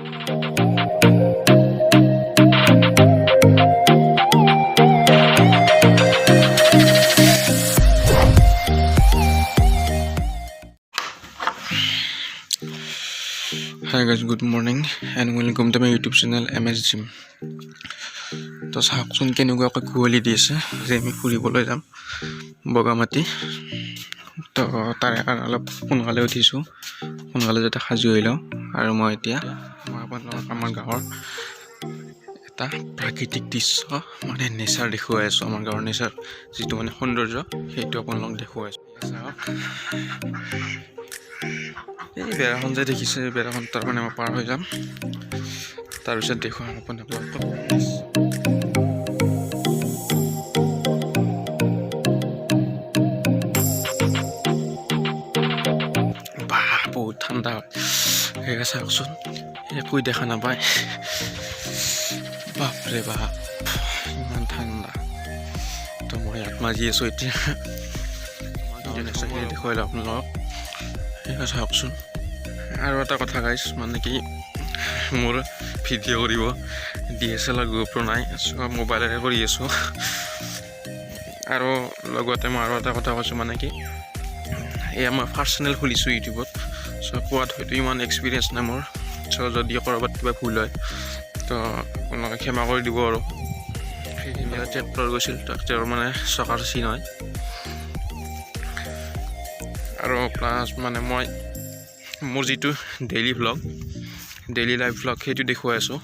Hi guys, good morning and welcome to my YouTube channel MS Gym. তো চাওকচোন কেনেকুৱাকৈ কুঁৱলী দি আছে। আজি আমি ফুৰিবলৈ যাম বগামাটি। তো তাৰে কাৰণে অলপ সোনকালে উঠিছোঁ, সোনকালে যাতে সাজু হৈ লওঁ। আৰু মই এতিয়া মই আপোনালোকক আমাৰ গাঁৱৰ এটা প্ৰাকৃতিক দৃশ্য, মানে নেচাৰ দেখুৱাই আছোঁ। আমাৰ গাঁৱৰ নেচাৰ যিটো মানে সৌন্দৰ্য, সেইটো আপোনালোকক দেখুৱাই আছোঁ। চাওক, এই বেৰাখন যে দেখিছে, এই বেৰাখন তাৰমানে মই পাৰ হৈ যাম, তাৰপিছত দেখুৱাম আপোনালোকক। বাহ, বহুত ঠাণ্ডা হয়। সেয়া চাওকচোন, একো দেখা নাপায়। বাপৰে বাপ, ইমান ঠাণ্ডা। তো মই ইয়াত মাজি আছোঁ এতিয়া। নেচাৰখিনি দেখুৱাই লওঁ আপোনালোকক। সেয়া চাওকচোন। আৰু এটা কথা গাইছ, মানে কি মোৰ ভিডিঅ' কৰিব DSLR গোপ্ৰ' নাই, চ' মোবাইলেৰে কৰি আছোঁ। আৰু লগতে মই আৰু এটা কথা কৈছোঁ, মানে কি এয়া মই ফাৰ্ষ্ট চেনেল খুলিছোঁ ইউটিউবত। চ' কোৱাত হয়তো ইমান এক্সপিৰিয়েঞ্চ নাই মোৰ। চ' যদি ক'ৰবাত কিবা ভুল হয়, তো আপোনালোকে ক্ষমা কৰি দিব। আৰু সেইখিনি ট্ৰেক্টৰ গৈছিল, ট্ৰেক্টৰৰ মানে চকাৰ চিন হয়। আৰু প্লাছ মানে মই মোৰ যিটো daily vlog, daily life vlog, সেইটো দেখুৱাই আছোঁ।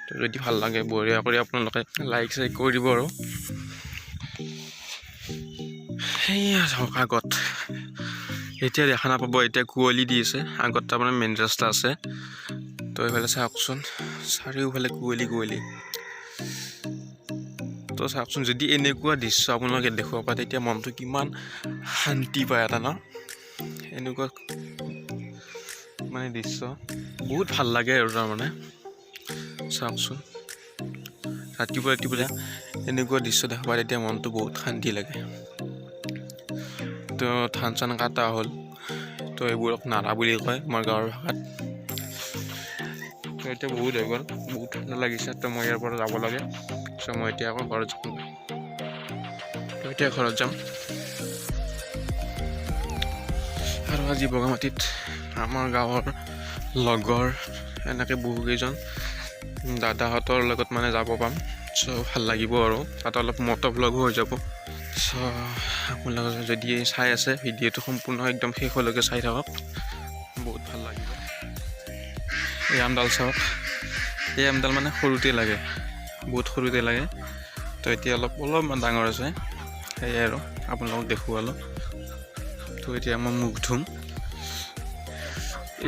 তো যদি ভাল লাগে, বঢ়িয়া কৰি আপোনালোকে লাইক চাইক কৰি দিব। আৰু সেয়া চাওক, আগত এতিয়া দেখা নাপাব, এতিয়া কুঁৱলী দি আছে। আগত তাৰমানে মেইন ৰাস্তা আছে। তো এইফালে চাওকচোন, চাৰিওফালে কুঁৱলী কুঁৱলী। তো চাওকচোন, যদি এনেকুৱা দৃশ্য আপোনালোকে দেখুৱাব পাৰে, তেতিয়া মনটো কিমান শান্তি পায় এটা ন। এনেকুৱা মানে দৃশ্য বহুত ভাল লাগে। আৰু তাৰমানে চাওকচোন, ৰাতিপুৱা ৰাতিপুৱা এনেকুৱা দৃশ্য দেখা পায়, তেতিয়া মনটো বহুত শান্তি লাগে। তো ধান চান কাটা হ'ল। তো এইবোৰক নাৰা বুলি কয় আমাৰ গাঁৱৰ ভাষাত। তো এতিয়া বহুত হৈ গ'ল, বহুত ঠাণ্ডা লাগিছে। তো মই ইয়াৰ পৰা যাব লাগে। চ' মই এতিয়া আকৌ ঘৰত যাম। তো এতিয়া ঘৰত যাম। আৰু আজি বগামাটিত আমাৰ গাঁৱৰ লগৰ এনেকৈ বহুকেইজন দাদাহঁতৰ লগত মানে যাব পাম। চ' ভাল লাগিব আৰু তাত অলপ মটো ভ্লগো হৈ যাব। চ' আপোনালোকে যদি চাই আছে ভিডিঅ'টো, সম্পূৰ্ণ একদম শেষলৈকে চাই থাকক, বহুত ভাল লাগিব। এই আমডাল চাওক, এই আমডাল মানে সৰুতে লাগে, বহুত সৰুতে লাগে। তো এতিয়া অলপ অলপমান ডাঙৰ আছে। সেয়াই আৰু আপোনালোকক দেখুৱালোঁ। তো এতিয়া মই মুখ ধুম।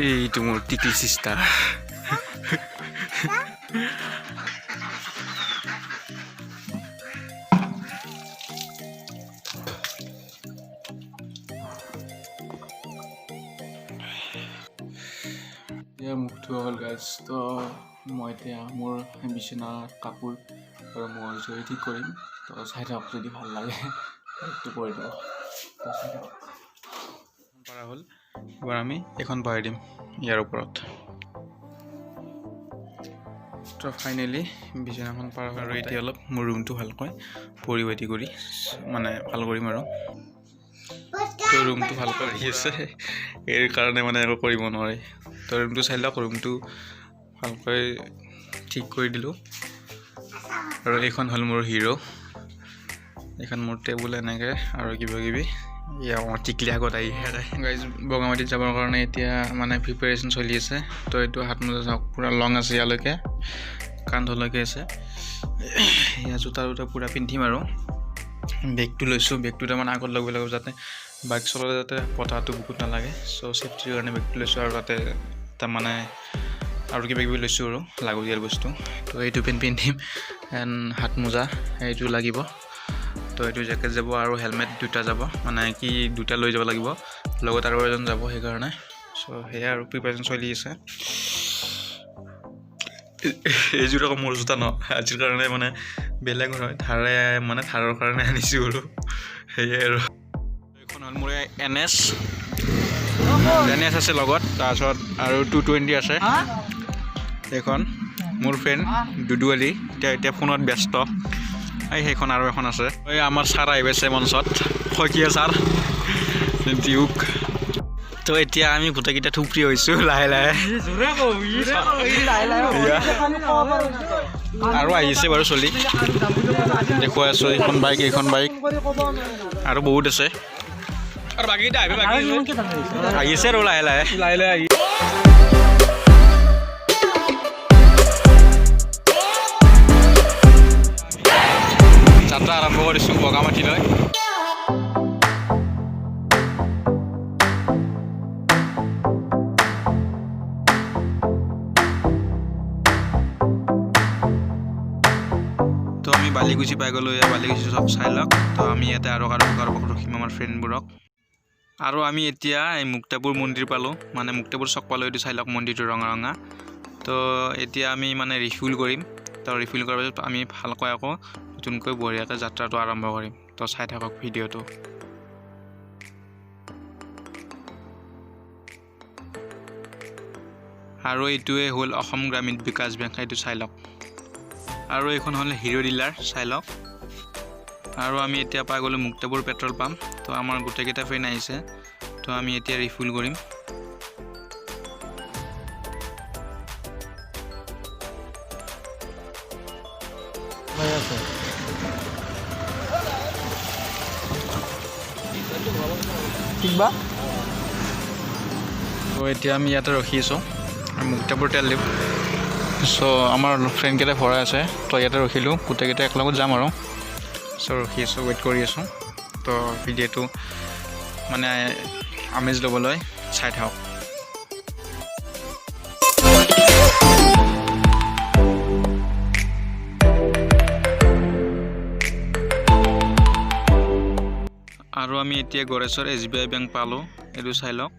এইটো মোৰ টিকলি চিষ্টাৰ। এতিয়া মুখ ধোৱা হ'ল গাইজ। তো মই এতিয়া মোৰ বিচনা কাপোৰ আৰু মোৰ জুই ঠিক কৰিম। তো চাই থাকক, যদি ভাল লাগে লাইকটো কৰি দিব। তো চাই থাকক। পাৰা হ'ল, এবাৰ আমি এখন পাৰি দিম ইয়াৰ ওপৰত। তো ফাইনেলি বিচনাখন পাৰ হ'ল। আৰু এতিয়া অলপ মোৰ ৰুমটো ভালকৈ পৰিপাটি কৰি মানে ভাল কৰিম। আৰু তো ৰুমটো ভালকৈ আহি আছে, এই কাৰণে মানে একো কৰিব নোৱাৰি। তো ৰুমটো চাই লওক, ৰুমটো ভালকৈ ঠিক কৰি দিলোঁ। আৰু এইখন হ'ল মোৰ হিৰ', এইখন মোৰ টেবুল, এনেকৈ আৰু কিবা কিবি। এয়া টিকলি আগত আহি গাইজ। বগামাটিত যাবৰ কাৰণে এতিয়া মানে প্ৰিপেৰেশ্যন চলি আছে। তো এইটো হাত মোজা চাওক, পূৰা লং আছে, ইয়ালৈকে কান্ধলৈকে আছে। এয়া জোতা জোতা পূৰা পিন্ধিম। আৰু বেগটো লৈছোঁ, বেগটো তাৰমানে আগত ল'ব লাগিব, যাতে বাইক চলালে যাতে বতাহটো বুকুত নালাগে। চ' ছেফটিৰ কাৰণে বেগটো লৈছোঁ। আৰু তাতে তাৰমানে আৰু কিবা কিবি লৈছোঁ আৰু লাগতিয়াল বস্তু। তো এইটো পেণ্ট পিন্ধিম এণ্ড হাত মোজা এইটো লাগিব। তো এইটো জেকেট যাব আৰু হেলমেট দুটা যাব, মানে কি দুটা লৈ যাব লাগিব, লগত আৰু এজন যাব সেইকাৰণে। চ' সেয়াই আৰু প্ৰিপাৰেশ্যন চলি আছে। এইযোৰ আকৌ মোৰ জোতা ন, আজিৰ কাৰণে মানে বেলেগৰ হয়, ধাৰে মানে ধাৰৰ কাৰণে আনিছোঁ আৰু সেয়াই। আৰু এইখন হ'ল মোৰ এন এছ। 10S আছে লগত, তাৰপিছত আৰু 220 আছে। এইখন মোৰ ফ্ৰেণ্ড দুদু আলি, এতিয়া এতিয়া ফোনত ব্যস্ত। এই সেইখন আৰু এখন আছে। এই আমাৰ ছাৰ আহি পাইছে মঞ্চত, শইকীয়া ছাৰ ডিউক। তো এতিয়া আমি গোটেইকেইটা থুপৰি হৈছোঁ লাহে লাহে। এয়া। আৰু আহিছে বাৰু চলি, দেখুৱাই আছোঁ। এইখন বাইক, এইখন বাইক আৰু বহুত আছে আৰু বাকীকেইটা আহিব, বাকী আহিছে আৰু লাহে লাহে লাহে লাহে আহি। যাত্ৰা আৰম্ভ কৰিছোঁ বগামাটিলৈ। তো আমি বালিকুচি পাই গ'লোঁ। এয়া বালিকুচি চব চাই লওক। তো আমি ইয়াতে আৰু কাৰোবাক ৰখিম, আমাৰ ফ্ৰেণ্ডবোৰক। আৰু আমি এতিয়া এই মুক্তাপুৰ মন্দিৰ পালোঁ, মানে মুক্তাপুৰ চক পালোঁ। এইটো চাই লওক মন্দিৰটো, ৰঙা ৰঙা। তো এতিয়া আমি মানে ৰিফিল কৰিম। তো ৰিফিল কৰাৰ পিছত আমি ভালকৈ আকৌ নতুনকৈ বঢ়িয়াকৈ যাত্ৰাটো আৰম্ভ কৰিম। তো চাই থাকক ভিডিঅ'টো। আৰু এইটোৱে হ'ল অসম গ্ৰামীণ বিকাশ বেংক, এইটো চাই লওক। আৰু এইখন হ'ল হিৰ' ডিলাৰ, চাই লওক। আৰু আমি এতিয়া পাই গ'লোঁ মুক্তাপুৰ পেট্ৰল পাম্প। তো আমাৰ গোটেইকেইটা ফ্ৰেণ্ড আহিছে। তো আমি এতিয়া ৰিফিল কৰিম। ঠিক বা। তো এতিয়া আমি ইয়াতে ৰখি আছোঁ আৰু মুক্তাপুৰ তেল দিম। চ' আমাৰ ফ্ৰেণ্ডকেইটাই ভৰাই আছে। তো ইয়াতে ৰখিলোঁ, গোটেইকেইটা একেলগত যাম আৰু। চ' ৰখি আছোঁ, ৱেইট কৰি আছোঁ। তো ভিডিঅ'টো মানে আমেজ ল'বলৈ চাই থাকক। আৰু আমি এতিয়া গড়েশ্বৰ এছবিআই বেংক পালোঁ, এইটো চাই লওক।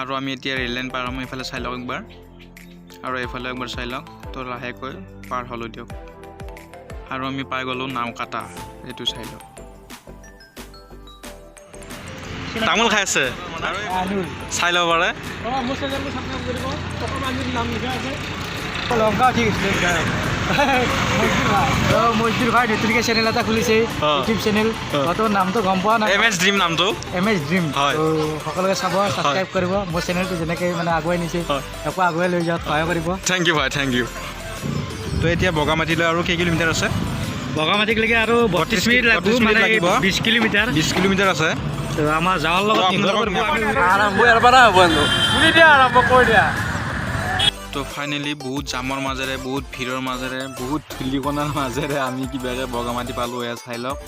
আৰু আমি এতিয়া ৰেল লাইন পাৰ হ'ম। এইফালে চাই লওক একবাৰ আৰু এইফালে একবাৰ চাই লওক। তো লাহেকৈ পাৰ হ'লোঁ দিয়ক। আৰু আমি পাই গ'লোঁ নাওকাটা, এইটো চাই লওক। তামোল খাই আছে, চাই ল'ব পাৰে। মোৰ চেনেলটো ছাবস্ক্ৰাইব কৰিব, টকা পাঞ্জীৰ নাম লিখা আছে। লংকা ঠিক আছে। মজদুৰ ভাই নতুনকৈ চেনেল এটা খুলিছে, ইউটিউব চেনেল। তোৰ নামটো গম পোৱা নাই। এম এছ ড্ৰিম নামটো। M S dream. হয়। তো সকলোকে চাব, ছাবস্ক্ৰাইব কৰিব। মোৰ চেনেলটো যেনেকৈ মানে আগুৱাই নিছে, আকৌ আগুৱাই লৈ যাওক, সহায় কৰিব। Thank U ভাই, thank U. তো এতিয়া বগামাটিলৈ আৰু কেই কিলোমিটাৰ আছে? বগামাটিলৈকে আৰু 32 মিনিট লাগিব। 32 মিনিট মানে লাগিব। 20 কিলোমিটাৰ। 20 কিলোমিটাৰ আছে। তো আমাৰ যাৱাৰ লগত তো নিৰ্ভৰ আপোনালোকক কৰিব। আৰম্ভ ইয়াৰ পৰা হ'ব খুলি দিয়া, আৰম্ভ কৰি দিয়া। তো ফাইনেলি বহুত জামৰ মাজেৰে, বহুত ভিৰৰ মাজেৰে, বহুত ধূলিকণাৰ মাজেৰে আমি কিবাকৈ বগামাটি পালোঁ, এয়া চাই লওক।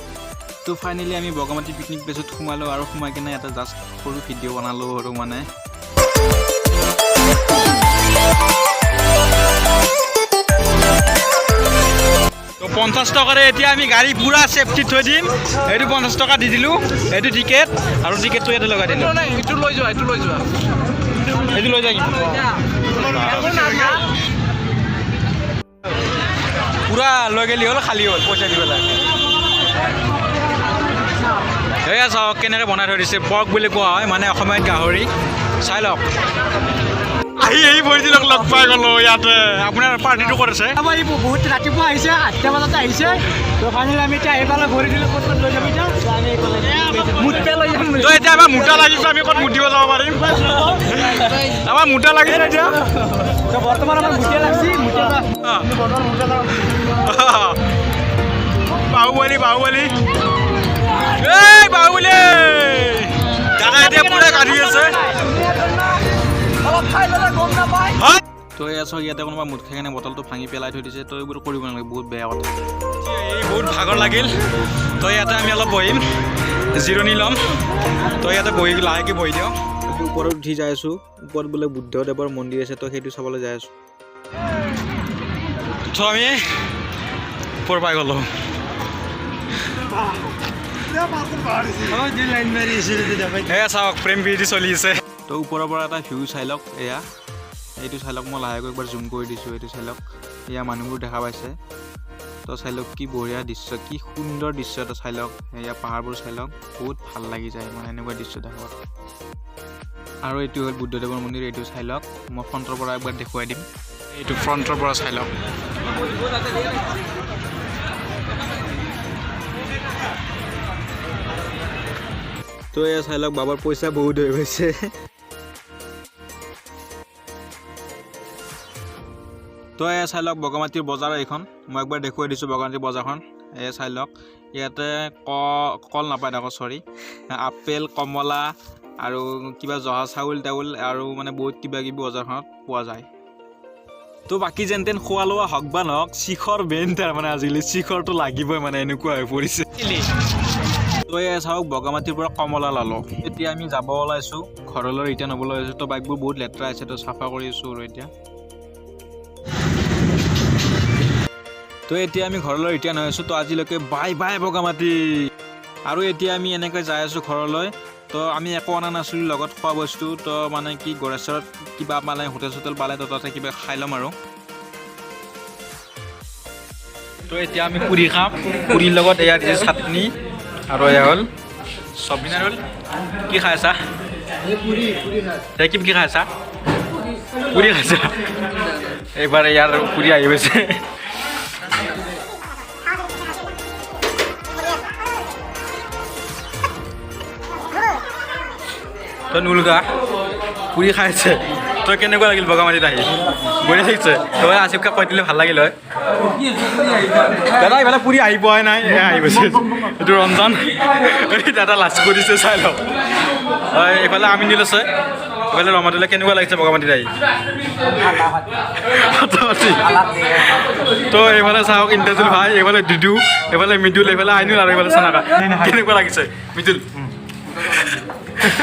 তো ফাইনেলি আমি বগামাটি পিকনিক প্লেচত সোমালোঁ আৰু সোমাই কিনে এটা জাষ্ট সৰু ভিডিঅ' বনালোঁ আৰু মানে। তো 50 টকাৰে এতিয়া আমি গাড়ী পূৰা ছেফটিত থৈ দিম। এইটো 50 টকা দি দিলোঁ, এইটো টিকেট আৰু টিকেটটো ইয়াতে লগাই দিলোঁ। এইটো লৈ যোৱা, এইটো লৈ যোৱা। এইটো লৈ যায় কিন্তু পূৰা লৈ গ'লি হ'ল, খালী হ'ল পইচা দি পেলাই। এয়া চাওক কেনেকৈ বনাই থৈ দিছে। পৰ্ক বুলি কোৱা হয়, মানে অসমীয়াত গাহৰি। চাই লওক। আহি আহি ভৰিদিলক লগ পাই গ'লো ইয়াতে। আপোনাৰ পাৰ্টিটো ক'ত আছে? আমাৰ এই বহুত ৰাতিপুৱা আহিছে, 8টা বজাতে আহিছে। তো ফাইনেলি আমি এতিয়া আহি পালোঁ। ভৰি দিলোঁ, ক'ত ক'ত লৈ যাম এতিয়া? মুঠতে লৈ যাম বুলি। তো এতিয়া আমাৰ মুটা লাগিছে, আমি ক'ত মুতিব যাব পাৰিম? আমাৰ মুটা লাগিছে এতিয়া। তো বৰ্তমান আমাৰ মুটিয়া লাগছি, মুটিয়া। বৰ্তমান মুটিয়া। বাহুবলী, বাহুবলী, এই বাহুবলী। দাদা এতিয়া পুৰা গাড়ী আছে। অলপ খাই ল'লে গম নাপায়। তো এয়া চাওক, ইয়াতে কোনোবা মুদ খাই কিনে বটলটো ভাঙি পেলাই থৈ দিছে। তো এইবোৰ কৰিব নালাগে, বহুত বেয়া কথা। এই বহুত ভাগৰ লাগিল। তো ইয়াতে আমি অলপ বহিম, জিৰণি ল'ম। তো ইয়াতে বহি লাহেকৈ বহি দিওঁ। ওপৰত উঠি যাই আছোঁ। ওপৰত বোলে বুদ্ধদেৱৰ মন্দিৰ আছে, তো সেইটো চাবলৈ যাই আছোঁ। তো আমি ওপৰ পাই গ'লোঁ। এয়া চাওক, প্ৰেম প্ৰীতি চলি আছে। তো ওপৰৰ পৰা এটা ভিউ চাই লওক। এয়া এইটো চাই লওক, মই লাহেকৈ একবাৰ জুম কৰি দিছোঁ। এইটো চাই লওক, এয়া মানুহবোৰ দেখা পাইছে। তো চাই লওক কি বঢ়িয়া দৃশ্য, কি সুন্দৰ দৃশ্য এটা চাই লওক। এয়া পাহাৰবোৰ চাই লওক, বহুত ভাল লাগি যায় মানে এনেকুৱা দৃশ্য দেখাত। আৰু এইটো হ'ল বুদ্ধদেৱৰ মন্দিৰ। এইটো চাই লওক, মই ফ্ৰণ্টৰ পৰা একবাৰ দেখুৱাই দিম। এইটো ফ্ৰণ্টৰ পৰা চাই লওক। তো এয়া চাই লওক, বাবাৰ পইচা বহুত হৈ গৈছে। তো এয়া চাই লওক বগামাটিৰ বজাৰ এইখন, মই একবাৰ দেখুৱাই দিছোঁ বগামাটিৰ বজাৰখন। এয়া চাই লওক, ইয়াতে কল নাপায় আকৌ, চৰি, আপেল, কমলা আৰু কিবা জহা চাউল তাউল আৰু মানে বহুত কিবা কিবি বজাৰখনত পোৱা যায়। তো বাকী যেন তেন খোৱা লোৱা হওক বা নহওক, শিখৰ মেইন, তাৰমানে আজিকালি শিখৰটো লাগিবই, মানে এনেকুৱা হৈ পৰিছে। তো এয়া চাওক, বগামাটিৰ পৰা কমলা ল'লোঁ। এতিয়া আমি যাব ওলাইছোঁ ঘৰলৈ, ৰিটাৰ্ণ হ'বলৈ ওলাইছোঁ। তো বাইকবোৰ বহুত লেতেৰা আছে, তো চাফা কৰি আছোঁ আৰু এতিয়া। তো এতিয়া আমি ঘৰলৈ ৰিটাৰ্ণ হৈ আছোঁ। তো আজিলৈকে বাই বাই বগামাটি। আৰু এতিয়া আমি এনেকৈ যাই আছোঁ ঘৰলৈ। তো আমি একো অনা নাছিলোঁ লগত খোৱা বস্তু। তো মানে কি গোৰেশ্বৰত কিবা পালে, হোটেল চোটেল পালে তো তাতে কিবা খাই ল'ম আৰু। তো এতিয়া আমি পুৰি খাম, পুৰিৰ লগত এয়া দিছে চাটনি আৰু এয়া হ'ল চব্জি। আৰু কি খাই আছা? কি কি খাই আছা? পুৰি খাইছা। এইবাৰ ইয়াৰ পুৰি আহি গৈছে। তই নুলগা পুৰি খাই আছে। তই কেনেকুৱা লাগিল বগামাটিত আহি? বঢ়িয়া লাগিছে। তই আছিফকে কৈ দিলে ভাল লাগিল হয়। দাদা ইফালে পুৰি আহি পোৱাই নাই, এয়া আহি গৈছে। এইটো ৰঞ্জন, এই দাদা লাজ কৰিছে, চাই লওক। হয়, এইফালে আমিনুল আছে, এইফালে ৰমাতুল্লাহ। কেনেকুৱা লাগিছে বগামাটিত আহি? তো এইফালে চাওক ইন্দ্ৰজিল ভাই, এইফালে দুদু, এইফালে মৃদুল, এইফালে আইনুল আৰু এইফালে চানাকা। কেনেকুৱা লাগিছে মৃদুল?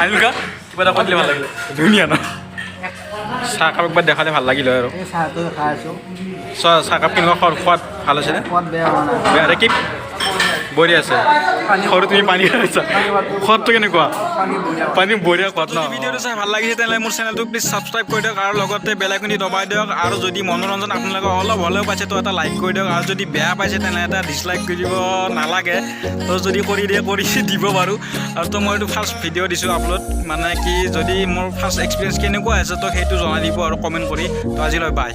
আইনুল কা কিবা এটা কৈ দিলে ভাল লাগিলে। ধুনীয়া ন? চাহকাপ একবাৰ দেখালে ভাল লাগিল হয় আৰু। চাহটো খাই আছোঁ। চাহকাপ কেনেকুৱা সোৱাদ ভাল হৈছেনে? সোৱাদ বেয়া হোৱা নাই। বেয়া কি বঢ়িয়া আছে। সৰু তুমি পানী খাইছা, সোৱাদটো কেনেকুৱা? পানী বঢ়িয়া সোৱাদ ন? ভিডিঅ'টো চাই ভাল লাগিছে তেনেহ'লে মোৰ চেনেলটো প্লিজ ছাবস্ক্ৰাইব কৰি দিয়ক আৰু লগতে বেল আইকনটি দবাই দিয়ক। আৰু যদি মনোৰঞ্জন আপোনালোকে অলপ হ'লেও পাইছে তো এটা লাইক কৰি দিয়ক, আৰু যদি বেয়া পাইছে তেনেহ'লে এটা ডিছলাইক কৰি দিব নালাগে। তো যদি কৰি দিয়ে কৰি দিব বাৰু। আৰু তো মই এইটো ফাৰ্ষ্ট ভিডিঅ' দিছোঁ আপলোড, মানে কি যদি মোৰ ফাৰ্ষ্ট এক্সপিৰিয়েঞ্চ কেনেকুৱা হৈছে তো সেইটো জনাই দিব আৰু কমেণ্ট কৰি। তো আজিলৈ বাই।